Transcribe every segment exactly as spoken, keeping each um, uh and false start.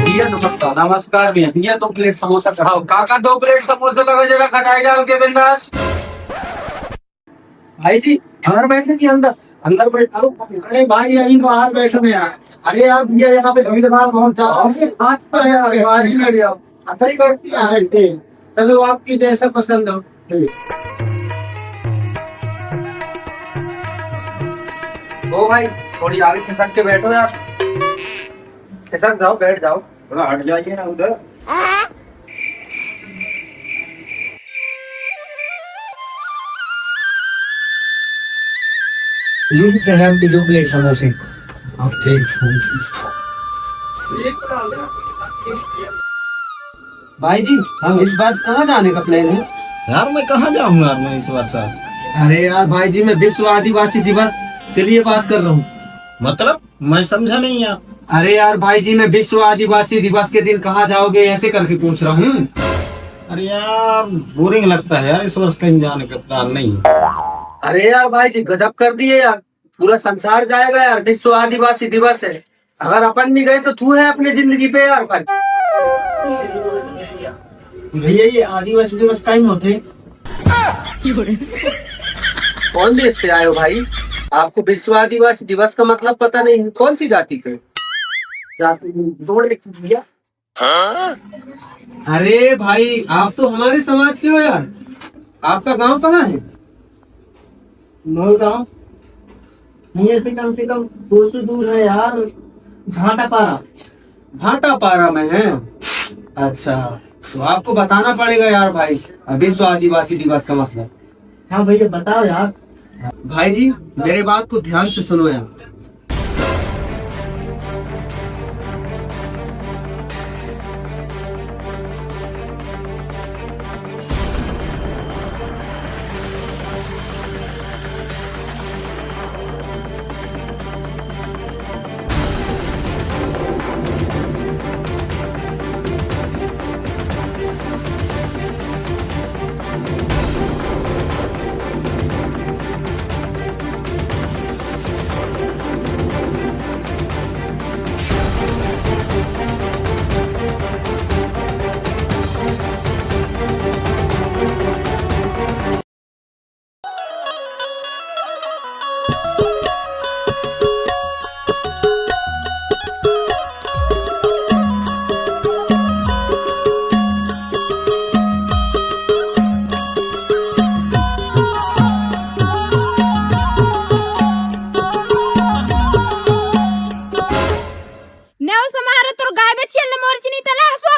भैया नमस्कार। नमस्कार भैया। भैया दो प्लेट समोसा चढ़ाओ। काका दो प्लेट समोसा लगा जरा खटाई डाल के बिंदास। भाई जी बाहर बैठे कि अंदर? अंदर बैठ लो। अरे भाई यहीं बाहर बैठो ना यार। अरे यार भैया यहाँ पे भीड़ भाड़ बहुत ज्यादा है। अरे बात तो है यार, बाहर ही बैठ जाओ। अंदर ही बैठ के यहाँ बैठते हैं। चलो आपकी जैसा पसंद हो। ओ भाई थोड़ी आगे खिसक के बैठो यार। खिसक जाओ बैठ जाओ। थोड़ा हट जाइए ना उधर। लीजिए साहब की दो प्लेट समोसे। आप ठीक। भाई जी हम इस बार कहाँ जाने का प्लान है? यार मैं कहाँ जाऊंगा यार मैं इस बार साहब। अरे यार भाई जी मैं विश्व आदिवासी दिवस के लिए बात कर रहा हूँ। मतलब मैं समझा नहीं यार। अरे यार भाई जी मैं विश्व आदिवासी दिवस के दिन कहाँ जाओगे ऐसे करके पूछ रहा हूँ। अरे यार बोरिंग लगता है यार इस वर्ष कहीं जाने का प्लान नहीं है। अरे यार भाई जी गजब कर दिए यार। पूरा संसार जाएगा यार। विश्व आदिवासी दिवस है। अगर अपन नहीं गए तो तू है अपनी जिंदगी पे यार भाई। भैया ये आदिवासी दिवस कहीं होते? कौन देश से आए हो भाई? आपको विश्व आदिवासी दिवस का मतलब पता नहीं है? कौन सी जाति के? जाति जोड़ लिख दिया। अरे भाई आप तो हमारे समाज के हो यार। आपका गांव कहाँ है? मोर गांव ये से कम से कम दो सौ दूर है यार। भाटापारा। भाटापारा में है। अच्छा तो आपको बताना पड़ेगा यार भाई। विश्व आदिवासी दिवस का मतलब। हाँ भैया बताओ यार। भाई जी मेरे बात को ध्यान से सुनो यार। नेव समारो तोर गाय बछियन ल मोर चिनी तला हसो।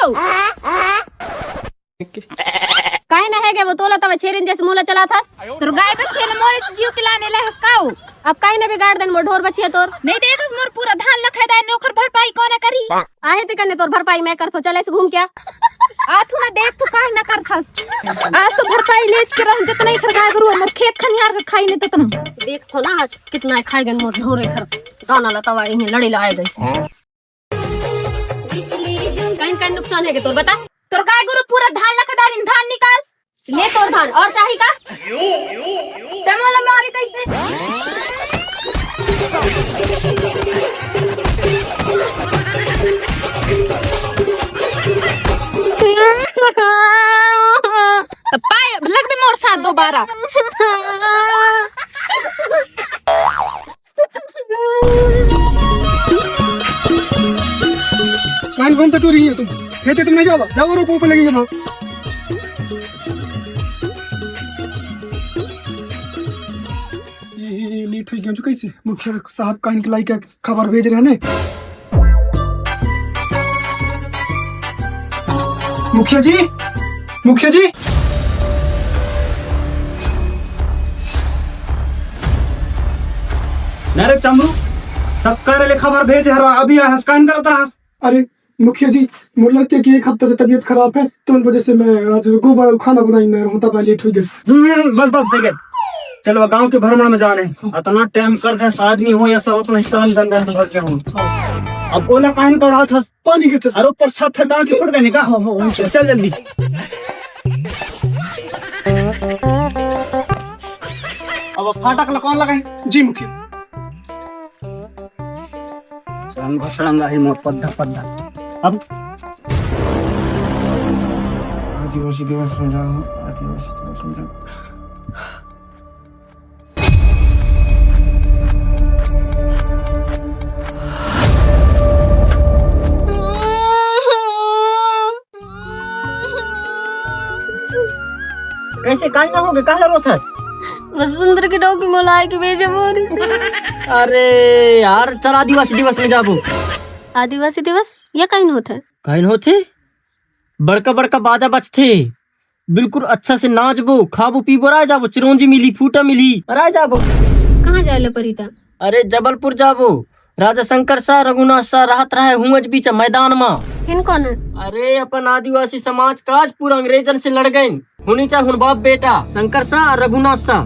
काहे न हे गे वो तोला तब छेरिन जैसे मुंह ला चलाथस। तोर गाय बछिया ल मोर जीव के लाने ले हस काऊ। अब काहे न बिगाड़ देन मोर ढोर बछिया तोर। नहीं देखस मोर पूरा धान ल खाय दाय नोकर भरपाई कोने करी। आहे ते कने तोर भरपाई मैं करथो चले से घूम क्या। आज तू ना देख तू काहे न करथस। आज तो भरपाई लेच के रहूं जतना ही खर गाय गरु मोर खेत खनियार खाई ने ततना। देख थो ना आज कितना खाय गन मोर ढोर एकर। गाना लतावा इन्हें लड़े ला आए गइस। काइन काइन नुकसान हे गे तोर बता। तोर गाय गरु पूरा धान लखदारिन धान निकाल। ले तोर धान अउ चाही का? ते मोला मारी कइसे? पाए लगबे मोर साथ दोबारा। कान बंद तो रही है तुम। खेते तुम नहीं जाओ, जाओ रोको ऊपर लगी जमा। ये लेट हो गया जो कैसे मुखिया साहब कान के लाई का खबर भेज रहे हैं। मुखिया जी, मुखिया जी। अरे चमरू, सबकर ले खबर भेज हरा, अभी हस कान करत रहस। अरे मुखिया जी, मोर लड़के की एक हफ्ता से तबीयत खराब है, तो उन वजह से मैं आज गोबर खाना बनाई मैं रहूं, तब लेट हो गया। हम्म, बस बस देखे, चलो गांव के भ्रमण में जाने। इतना टाइम कर दे, आदमी हो या सब अपना काम धंधा में भर के हो। अब गोला काहे न कढ़ावत हस? पानी के थस। अरे ऊपर छत है, दांत टूट गए का? हाँ, हाँ, वहीं से। चल जल्दी। अब फाटक ला कौन लगाई? जी मुखिया। सड़ंग सड़ंग ही मोर पद्धा पद्धा। अब आदिवासी दिवस में जाओ, आदिवासी दिवस में जाओ। कैसे, काहे ना होगे, काहे ला रोथस? बस सुंदर के डौकी मोला आए के भेजे मोरी से। अरे यार, चल आदिवासी दिवस में जाबो। आदिवासी दिवस? ये काहे न होथे? काहे न होथे? बड़का बड़का बाजा बजथे, बिल्कुल अच्छा से नाचबो, खाबो पीबो, राय जाबो, चिरौंजी मिली, फूटा मिली, राय जाबो। कहाँ जाए ला परी ता? अरे जबलपुर जाबो, राजा शंकर शाह, रघुनाथ शाह रहत रहे हुंच बीच मैदान मा। हिन कौन है? अरे अपन आदिवासी समाज का आज पूरा अंग्रेजन से लड़ गए। हुनी चाहे हुन बाप बेटा शंकर शाह और रघुनाथ शाह,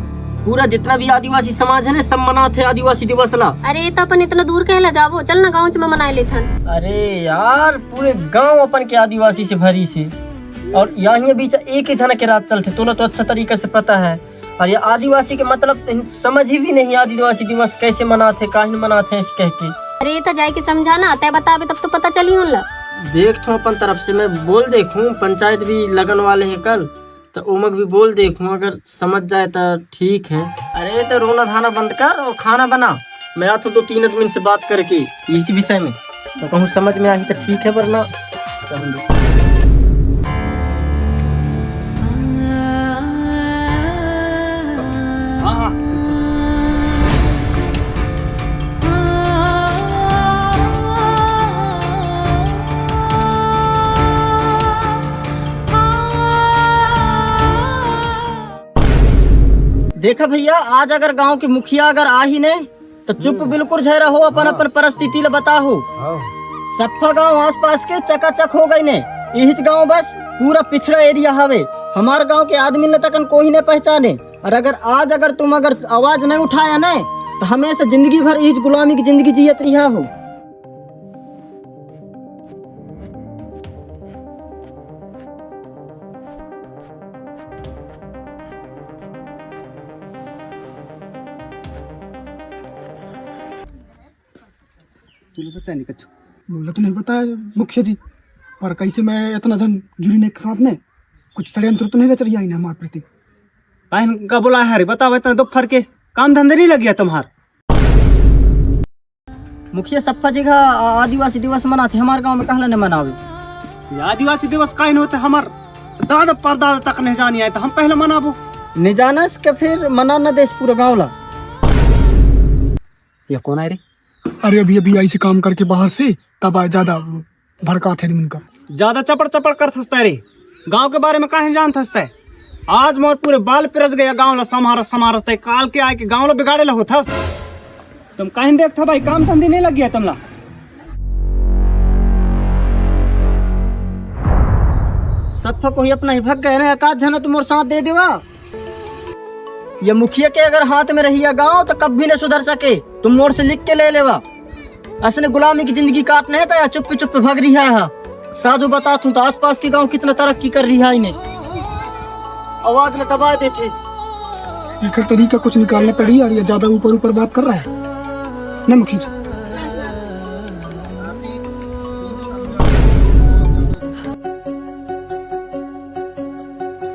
पूरा जितना भी आदिवासी समाज है ना, सब मनाथे आदिवासी दिवस ला। अरे तो अपन इतना दूर कहला जाबो, चल ना गाँव में मनाए लेथन। अरे यार, पूरे गांव अपन के आदिवासी से भरी से, और यहाँ बीच एक ही झन के राज चलथे, तोला तो अच्छा तरीका से पता है। और ये आदिवासी के मतलब तो समझ ही भी नहीं, आदिवासी दिवस कैसे मनाथे, काहे मनाथे ऐसे कह के। अरे तो जाए के समझा ना, तय बताबे तब तो पता चली उन ला। देख तो अपन तरफ से मैं बोल देखूं, पंचायत भी लगन वाले हैं कल, तो ओमक भी बोल देखूं, अगर समझ जाए तो ठीक है। अरे तो रोना धाना बंद कर और खाना बना, मैं आथों दो तीन आदमी से बात करके इस विषय में, तो कहूँ समझ में आही तो ठीक है, वरना हाँ, हाँ। देखा भैया, आज अगर गांव के मुखिया अगर आही नहीं, तो चुप बिल्कुल झे रहो, अपन अपन परिस्थिति ल बताहो। सफा गांव आसपास के चकाचक हो गई ने, इहिच गांव बस पूरा पिछड़ा एरिया हवे। हमार गांव के आदमी ल तकन कोई नहीं पहचाने, और अगर आज अगर तुम अगर आवाज नहीं उठाया ना, तो हमेशा जिंदगी भर इहिच गुलामी की जिंदगी जियत रिहा हो। तुला बच्चा नहीं कछु। बोला तो नहीं बताया मुखिया जी, पर कैसे मैं इतना जन जुड़ी ने एक साथ में, कुछ षड्यंत्र तो नहीं रच रही है इन्हें हमारे प्रति? काहे का बोला है रे, बताओ, इतना दोपहर के काम धंधे नहीं लग गया तुम्हार? मुखिया सफा जगह आ-, आदिवासी दिवस मनाथे, हमारे गांव में कहला नहीं मनावे। ये आदिवासी दिवस काहे नहीं होते, हमार दादा परदादा तक नहीं जानी आए, तो हम पहले मनाबो। नहीं जानस के फिर मना न देस पूरा गांव ला। ये कौन आए रे? अरे अभी अभी ऐसे काम करके बाहर से, तब आए ज्यादा भड़काथे मन का। ज्यादा चपड़ चपड़ करथस तैं रे, गांव के बारे में काहे जानथस तैं? आज मोर पूरे बाल पिरस गया, गांव ला समारत समारत तैं काल के आए के गांव ला बिगाड़े ला होथस। तुम काहे देखथा भाई, काम धंधे नहीं लग गया तुमला? सफा कोई अपना ही भग गए ना, एकाध झन तुम मोर साथ दे देवा। ये मुखिया के अगर हाथ में रहिया गांव तो कभी नहीं सुधर सके। तुम मोर से लिख के ले लेवा। असने गुलामी की जिंदगी काटने है तो या चुप्पे चुप्पे भाग रही है। साधु बता तू तो आसपास के गांव कितना तरक्की कर रही है इन्हें। आवाज ने दबा देथे। एकर तरीका कुछ निकालना पड़ी यार, ये ज्यादा ऊपर ऊपर बात कर रहा है ना मुखिया जी।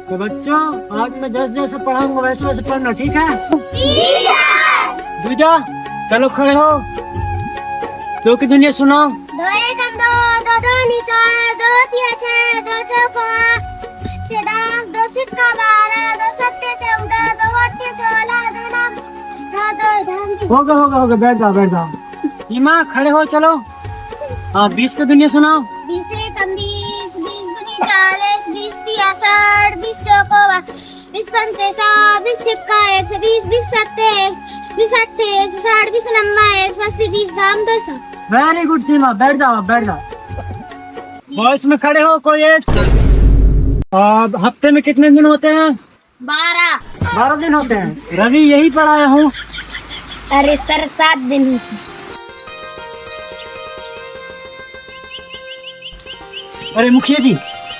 तो बच्चों, आज मैं जैसे जैसे पढ़ाऊंगा वैसे वैसे पढ़ना, ठीक है? जी सर। दूजा, चलो खड़े हो। दो की दुनिया सुनाओ। दो एक हम दो, दो दो नी चार, दो तिया छह, दो चौको छह दाग, दो छिक्का बारह, दो सत्ते चौदह, दो अट्ठे सोलह, दो नाम, दो दो धाम। होगा, होगा, होगा, बैठ जाओ, बैठ जाओ। इमा, खड़े हो, चलो। हाँ, बीस की दुनिया सुनाओ। बीस एक हम बीस, बीस दूनी चालीस, बीस तिया साठ, बीस चौको बा-, बीस पंचे सौ, बीस छिक्का एक सौ बीस, बीस सत्ते एक, बीस अट्ठे एक सौ साठ, बीस नम्मा एक सौ अस्सी, बीस धाम दो सौ। Very good सीमा, बैठ जाओ, बैठ जाओ। बॉयज में खड़े हो, कोई एक। आ, हफ्ते में कितने दिन होते हैं? बारह। बारह दिन होते हैं। रवि, यही पढ़ाया हूँ। अरे सर, सात दिन ही। अरे मुखिया जी,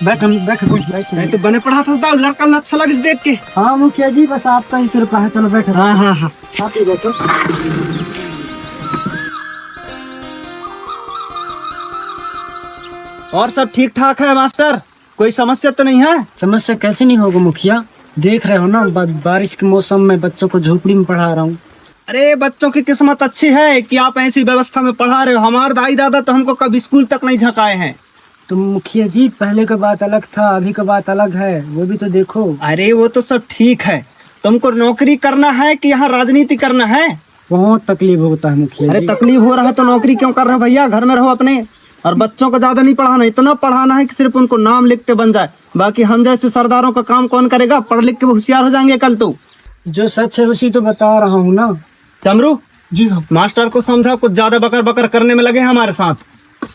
बैठ, हम बैठ, बैठ, बैठ। नहीं तो बने पढ़ाथस दाऊ, लड़का ला अच्छा लगिस देख के। हाँ मुखिया जी, बस आपका ही कृपा है। चलो बैठो। हाँ, हाँ, हाँ। आप ही बैठो। और सब ठीक ठाक है मास्टर, कोई समस्या तो नहीं है? समस्या कैसे नहीं होगा मुखिया, देख रहे हो ना, ब-, बारिश के मौसम में बच्चों को झोपड़ी में पढ़ा रहा हूँ। अरे, बच्चों की किस्मत अच्छी है कि आप ऐसी व्यवस्था में पढ़ा रहे हो। हमारे दाई दादा तो हमको कभी स्कूल तक नहीं झकाए हैं। तो मुखिया जी, पहले का बात अलग था, अभी का बात अलग है, वो भी तो देखो। अरे, वो तो सब ठीक है, तुमको नौकरी करना है कि यहाँ राजनीति करना है? बहुत तकलीफ होता है मुखिया जी। अरे, तकलीफ हो रहा है तो नौकरी क्यों कर रहे हो भैया, घर में रहो अपने। और बच्चों को ज्यादा नहीं पढ़ाना, इतना पढ़ाना है कि सिर्फ उनको नाम लिख के बन जाए। बाकी हम जैसे सरदारों का काम कौन करेगा? पढ़ लिख के वो होशियार हो जाएंगे कल तो। जो सच है उसी तो बता रहा हूँ ना। चमरू, जी साहब। मास्टर को समझा, कुछ ज्यादा बकर बकर करने में लगे हैं हमारे साथ।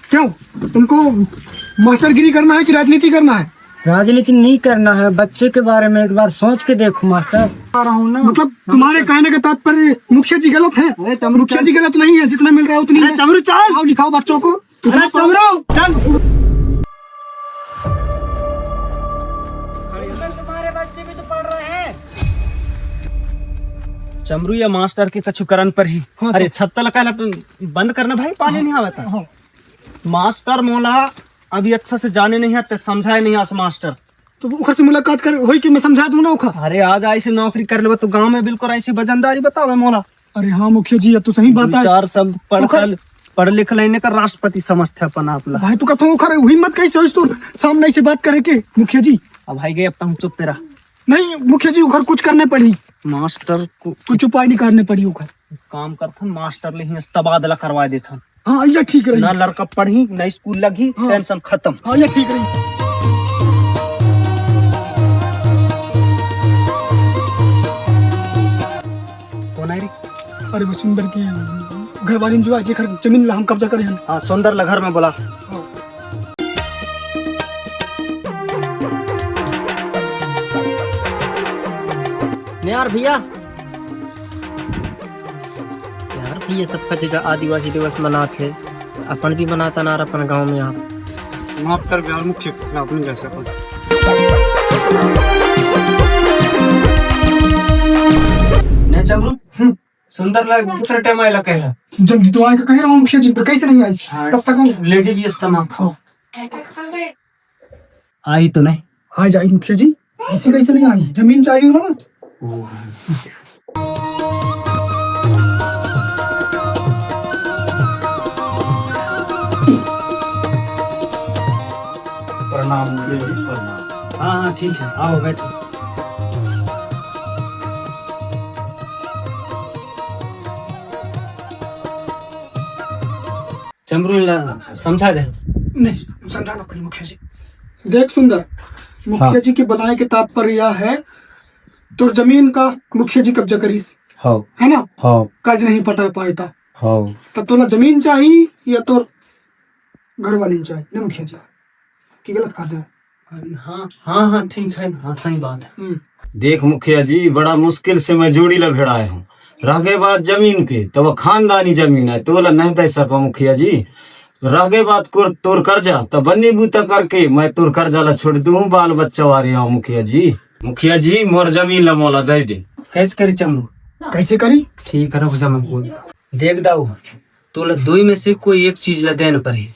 क्यों, तुमको मास्टरगिरी करना है कि राजनीति करना है? राजनीति नहीं करना है, बच्चे के बारे में एक बार सोच के देखो मास्टर। आ रहा हूँ ना। मतलब तुम्हारे कहने का तात्पर्य मुखिया जी गलत है? अरे चमरू, मुखिया जी गलत नहीं है, जितना मिल रहा है उतनी अरे है। चमरू चल। आओ लिखाओ बच्चों को। अरे चमरू चल। तुम्हारे बच्चे भी तो पढ़ रहे हैं। चमरू या मास्टर के कछु करन पर ही। हाँ, अरे सर। छत्ता लगा ला, बंद करना भाई, पानी नहीं आवता। हाँ। मास्टर मोला अभी अच्छा से जाने नहीं आते, समझाए नहीं आस मास्टर। तो ओखर से मुलाकात कर होई कि मैं समझा दूं ना ओखर। अरे आज ऐसी नौकरी कर लेबा तो गांव में बिल्कुल ऐसी वजनदारी बतावे मोला। अरे हाँ मुखिया जी, ये तो सही बात दू है। चार शब्द पढ़ ओखर कर, पढ़ लिख लेने का राष्ट्रपति समझते अपन आप ला। भाई तू कहता हूँ ओखर हिम्मत कैसे होइस तू सामने से बात करे के मुखिया जी? अब भाई गए, अब तो हम चुप पे रह। नहीं मुखिया जी, ओखर कुछ करने पड़ी। मास्टर को कुछ उपाय निकालने पड़ी ओखर। काम करथन, मास्टर ले ही तबादला करवा देथन। हाँ, ये ठीक रही। ना लड़का पढ़ी, ना स्कूल लगी, हाँ। टेंशन खत्म। हाँ, ये ठीक रही। कौन है रे? अरे वो सुंदर की घरवाली जो है, जेकर जमीन ला हम कब्जा करे हन। हाँ, सुंदर ला घर में बोला। हाँ। ने यार भैया, यार भैया, सबका जगह आदिवासी दिवस मनात हे, अपन भी मनाता ना यार अपन गांव में यार। माफ कर यार मुखिया, अपने जैसे अपन। ने चमरू, हम्म। सुंदर ला कितना टाइम आइला कहला? जल्दी तो आए का कह रहा हूँ मुखिया जी, पर कैसे नहीं आई? हाँ। कब तक आए? लेडी भी इस्तेमाल खाओ। आई तो नहीं? आ जाई मुखिया जी, ऐसे कैसे नहीं आई? जमीन चाहिए ना। प्रणाम मुखिया जी, प्रणाम। हाँ, हाँ, ठीक है, आओ बैठो। चमरू ला समझा दे। नहीं, समझाना पड़ी मुखिया जी। देख सुंदर, मुखिया हाँ। जी के बनाए के तात्पर्य यह है, तोर जमीन का मुखिया जी कब्जा करिस, हाँ। है ना? हाँ। कर्ज नहीं पटा पाए था। हाँ। तब तोला जमीन चाहिए या तोर घर वाली चाहिए? नहीं मुखिया जी, कि गलत कहा दे? हाँ, हाँ, हाँ, ठीक है, हाँ, सही बात है। हम्म। देख मुखिया जी, बड़ा मुश्किल से मैं जोड़ी ला भिड़ाए हूँ। रह गए बात जमीन के, तब खानदानी जमीन है, तोला नहीं दे सको मुखिया जी। रह गए बात कोर-, तोर कर्जा, तब बन्नी बूता करके मैं तोर कर्जा ला छोड़ दूँ, बाल बच्चा वारे हूँ मुखिया जी। मुखिया जी, मोर जमीन ला मोला दे दे। कैसे करी चमू? कैसे करी? ठीक है, रुक जा, मैं बोल। देख दाऊ, तोला दुई में से कोई एक चीज ला देन पड़ही।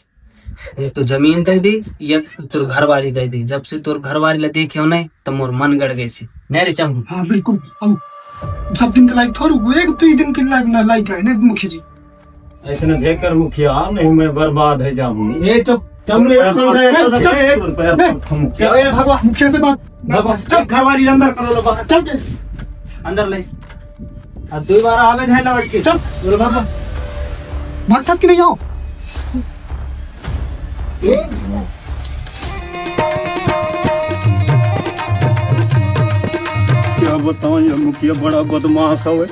या तो जमीन दे दे, या तोर घरवाली दे दे। जब से तोर घरवाली ला देखे हो नहीं, तो मोर मन गड़ गए से। नहीं रे चमू। हाँ, बिल्कुल। अब सब दिन के लायक थोड़ू, वो एक दुई दिन के लायक ना लायक है, नहीं मुखिया जी। ऐसे ना देख कर मुखिया, नहीं मैं बर्बाद है जाऊँ। ए चुप, चमरू, ए, समझा, ए, ए, चुप, ए, ए, चुप, ए, ए, मुखिया। ए, भगवान। मुखिया से बात, बात, बात, चल, घरवाली अंदर करो लो, बाहर। चल के। अंदर ले। अब दो बार आवे जाए लौट के। चल। बोलो बाबा। भागथस कि नहीं आओ? क्या बताऊं, ये मुखिया बड़ा बदमाश हवे।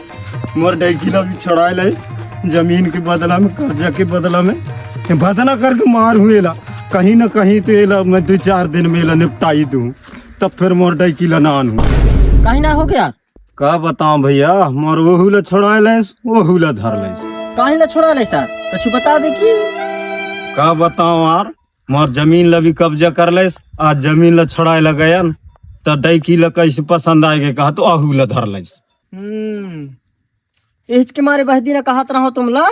मोर डैकी ला भी छुड़ाए लइस, जमीन के बदला में, कर्जा के बदला में। ये बदला करके मार हूँ एला, कहीं ना कहीं तो एला मैं दो चार दिन में एला निपटाई दूँ, तब फिर मोर डैकी ला नान हूँ। काहे ना हो गया? का बताऊं भैया, मोर ओहू ला छोड़ा लेस, ओहू ला धर लेस। काहे ला छोड़ा लेस यार? कछु बताबे की? का बताऊं यार, मोर जमीन ला भी कब्जा कर लेस, आज जमीन ला छुड़ाए ला गयन, त डैकी ला कैसे पसंद आए गे कहा तो आहू ला धर लेस। हम्म, एहिच के मारे बहदी न कहत रहो तुम ला,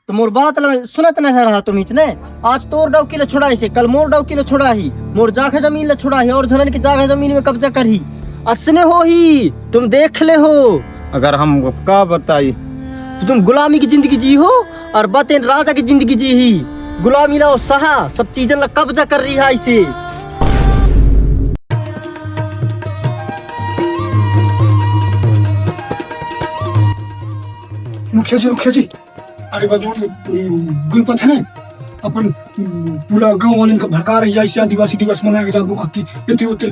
तो मोर बात ला सुनत नहीं रहा तुम हिच ने। आज तोर डौकी ला छुड़ाइसे, कल मोर डौकी ला छुड़ाही, मोर जागा जमीन ला छुड़ाही और झनन के जागा जमीन में कब्जा करही। असने होही, तुम देख ले हो। अगर हम का बताई, तो तुम गुलामी की जिंदगी जी हो और बतेन राजा की जिंदगी जी ही। गुलामी ला सहा, सब चीजन ला कब्जा कर रही है इसे। मुखिया जी, मुखिया जी, अरे बा जोन, उम, गुलपत है ना, अपन, उम, पूरा गांव वाले का भड़का रही है, इसे आदिवासी दिवस मनाया जाबो खाकी, इते उते।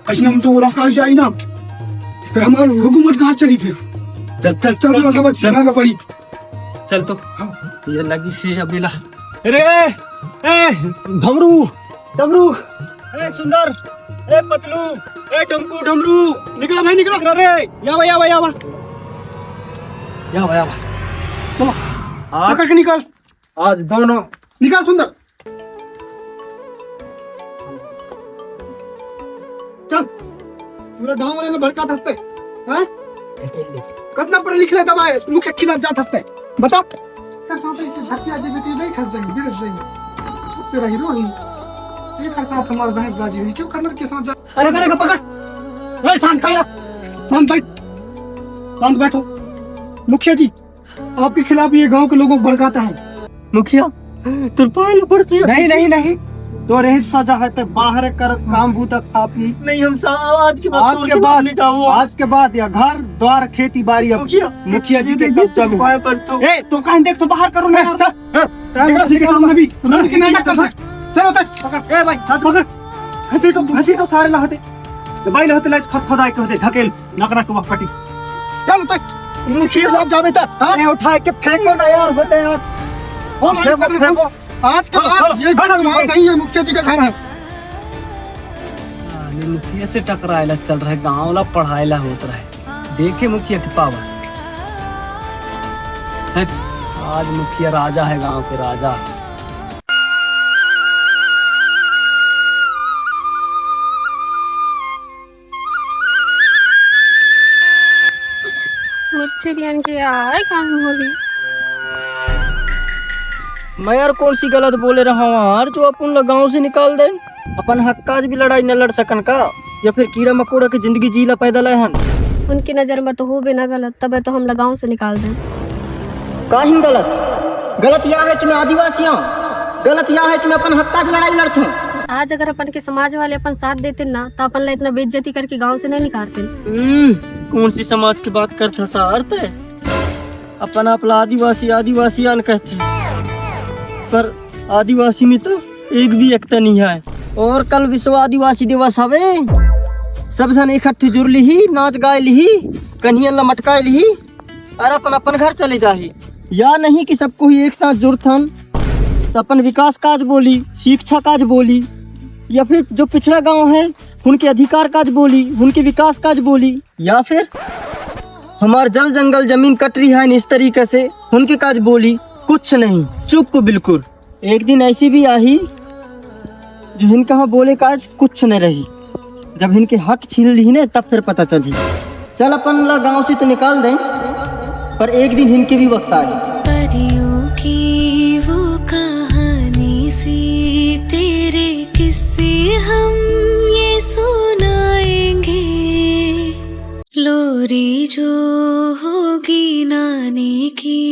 ऐसे हम तो रास्ता ही जाई ना, फिर हमारा हुकूमत कहाँ चली फिर? चल, चल, चल, चल, चल, चल, चल। चल, चल, पड़ी। चल तो। हाँ। ये लगी से अबेला। अरे, ए, ढमरू, डमरू, ए, सुंदर, ए, पतलू, ए, डमकू, डमरू। निकला भाई, निकला। निकला रे, या भाई, या भाई, या भाई। या भाई, या भाई। चलो। आज पकड़ के निकाल। आज दोनों। निकाल सुंदर। चल, पूरा गांव वाले ने भड़का हंसते हैं। कतना पढ़े लिख लेता भाई, मुख के खिलाफ जात हंसते। बता। कर साथ इसे धरती आदि बेटी नहीं खस जाएंगे, गिर जाएंगे। तेरा हीरो ही। तेरे कर साथ हमारा बहस बाजी हुई, क्यों कर्नल के साथ जा? अरे, अरे, पकड़। ए, शांत हो जा। शांत बैठ। शांत बैठो। मुखिया जी, आपके खिलाफ ये गांव के लोगों को भड़काता है। मुखिया, तुर पायल पड़ती है। नहीं, नहीं, नहीं। तो रहे सजा है, ते बाहर कर काम बूता खा पी। नहीं, हम सा-, आज के बाद आज तोड़ के के बाद, नहीं जाऊंगा। आज के बाद या घर, द्वार, खेती बारी अब मुखिया, मुखिया जी के मुखिया जी कब्जा में। पायल पड़ता हूँ। ए, तो कहीं देख तो बाहर करो ना ए, यार। चल, ए, चल, निकल, निकल, निकल, निकल, निकल, निकल, चल, उतर। पकड़, ए भाई, साथ पकड़। घसीटो, घसीटो सारे ला होते। ये भाई ला होते, लाइस खत खोदाई के होते, ढकेल, नकरा के वक्कटी। चल उतर। मुखिया साहब जावे ता, हाँ? ए, उठा के फेंको ना यार, होते यार। कौन फेंको, फेंको। आज के बाद ये घर हमारा नहीं है, मुखिया जी का घर है। अरे मुखिया से टकराए ला चल रहे, गांव ला पढ़ाए ला होत रहे। देखे मुखिया के पावर। हैं? आज मुखिया राजा है, गांव के राजा। मुझसे बहन के आए काम होली। मैं यार कौन सी गलत बोले रहा हूँ यार, जो अपन ला गांव से निकाल दे? अपन हक काज भी लड़ाई न लड़ सकन का? या फिर कीड़ा मकोड़ा की जिंदगी जीला पैदा लाए हन? उनकी नजर में तो हो भी ना गलत, तबे तो हम ला गांव से निकाल दें। काहिन गलत? गलत यह है कि मैं आदिवासी हूँ, गलत यह है कि मैं अपन हक काज लड़ाई लड़ता हूँ। आज अगर अपन के समाज वाले अपन साथ देते ना, तो अपन ला इतना बेइज्जती करके गांव से नहीं निकालते। हम्म, कौन सी समाज की बात करता सा अर्थ है? अपन आप ला आदिवासी, आदिवासी आन कहते हैं, पर आदिवासी में तो एक भी एकता नहीं है। और कल विश्व आदिवासी दिवस हवे, सब झन इकट्ठे जुड़ लिही, नाच गाए लिही, कन्हियन ला मटकाए लिही और अपन अपन घर चले जाही। या नहीं कि सबको ही एक साथ जुड़थन, त अपन विकास काज बोली, शिक्षा काज बोली, या फिर जो पिछड़ा गांव है उनके अधिकार काज बोली, उनके विकास काज बोली, या फिर हमार जल जंगल जमीन कट रही है इस तरीके से, उनके काज बोली, कुछ नहीं, चुप बिल्कुल। एक दिन ऐसी भी आही जो इनका हाँ बोले काज कुछ नहीं रही। जब इनके हक छीन ली ने तब फिर पता चली। चल अपन ला गांव से तो निकाल दें, पर एक दिन इनके भी वक्त आए। परियों की वो कहानी से तेरे किस्से हम ये सुनाएंगे। लोरी जो होगी नानी की